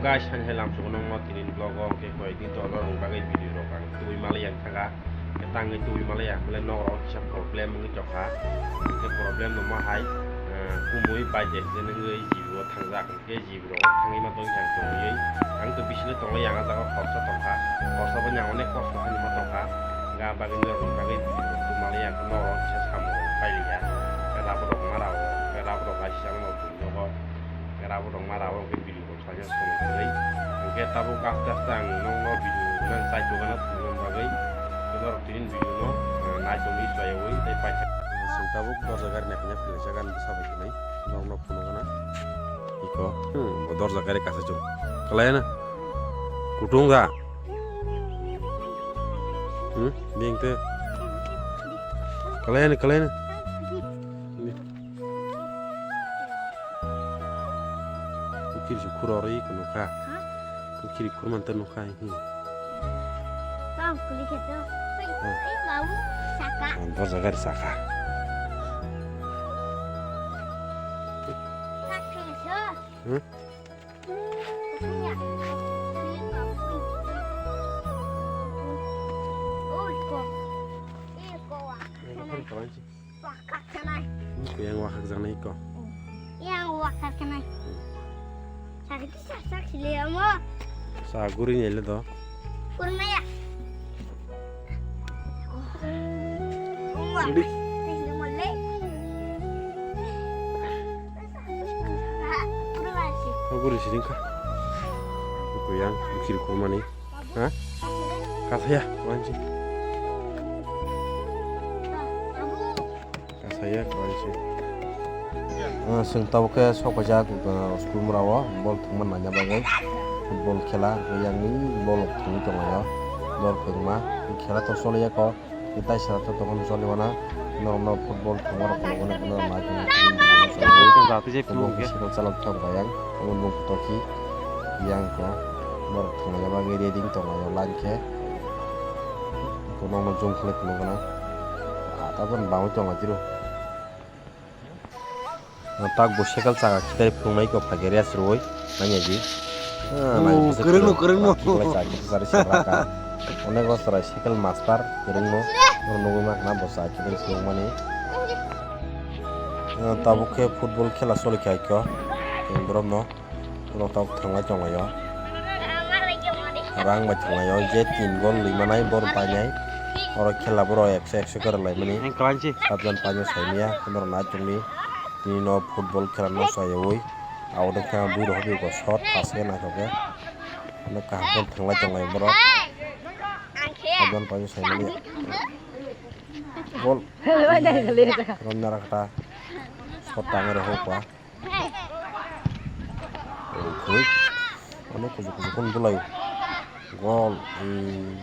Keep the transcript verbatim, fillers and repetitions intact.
Guys, hani hai lamsogo nokno tini vlog o, hwnkhe koi din to norok bagwi video rok ang twi malai ang thangkha, hwnkhe tangwi twi malai ang, bole nok rok kisa problem wngwi tongkha, hwnkhe problem no ma hai, eh, kumui bai de hwnkhe nungwi jibo thangjak, hwnkhe jibo rok thangwi ma tongkha ang tongwi, ang to bisino tonglai ang, ah jaga o khoroksa tongkha, khoroksa bai ang onek kosto khaima tongkha, hwnkhe ah bagwi norok bagwi video rok twi malai ang, nok rok kisa samung rok pailiya, hwnkhe rabo rok ma rao, hwnkhe rabo rok hai sijak no nogo, hwnkhe rabo rok ma rao, hwnkhe video rok. Kaya song kwrwi. Hwnkhe tabuk aste aste ang nokno video nang chai dogana thwngna bagwi norok tini video no, eh, nai tongwi chwlaiwi tei paikha. Chwng tabuk dorja gari naikhe naikhe khlaijak ani bwsa bai kwnwi nokno phunukgana. Iko, hmm, bo dorja gari kasa chwng. Kwlai na? Kutung da? Hmm? Biyang tei? Kwlai na, kwlai na? Kukhiri se khuro oro iko nukha. Ha? Kukhiri khurman ta nukha, hmm. Bang, kuli khe to. Oi, hmm, oi, babu, saka. Ah, dorja gari saka. Saka so. Hmm? Iya. Oh, iko. Iko wa. Iko kan kawan sih. Wakaknai. Yang wakakjaknai ko. Yang wakaknai. Sakiti sasak sile amo. Sa guri nele do. Kurmaya. Ready? Sa guri sining ka. Ko yang bikir kurmani. Ha? Kasaya, wanci. Kasaya, wanci. Ah, chwng tabuk khe sok paijak, ah, school mura o bol thwngma naina bagwi. Football khela, yang bol thwngwi tongo. Bol thwngma, khela to choliya ko. Tei sara to tongmani choli wana, norokno football thwngmarok phunukgwi norok naitok. Jati je phunukgwi. Sikol chalok thok bayang, omo nung toki yang ko, norok thwngna bagwi ready wng tongo line khe. Ko nokno zoom khlai phunukgwi na. Ah, tabukni bangwi tongo tiro. Tak bo cycle chaka khitai phunuknai ko phaikhe rest rwui nangya di. Ah, nai bisa kwrwngno, kwrwngno. Khiklai chaka khitai sari sara ka. Onek o chwrai cycle master kwrwngno. Oro nugui ma khna bo chaka khitai phunukmani. Ah, tabuk khe football khela choli khai ko. Borok no. Borok tabuk thanglai tonglaio. Rang bai thanglai o, je tin gol lwi manai borok painai. Oro khela borok ekso ekso khe rwlaimani. Satjon painw saimaya, borok nai tongdi. Tini no football khela no chaywi. Abo de khe bui rok hobi ko shot, aswk naithok khe. Ano kaham khe thanglai tonglaio borok. Satjon painw saimani. Gol. Rom nara kata. Shot tangwi rw hokwa. Oke. Onek kuchuk kuchuk khun bwlai. Gol. Hmm.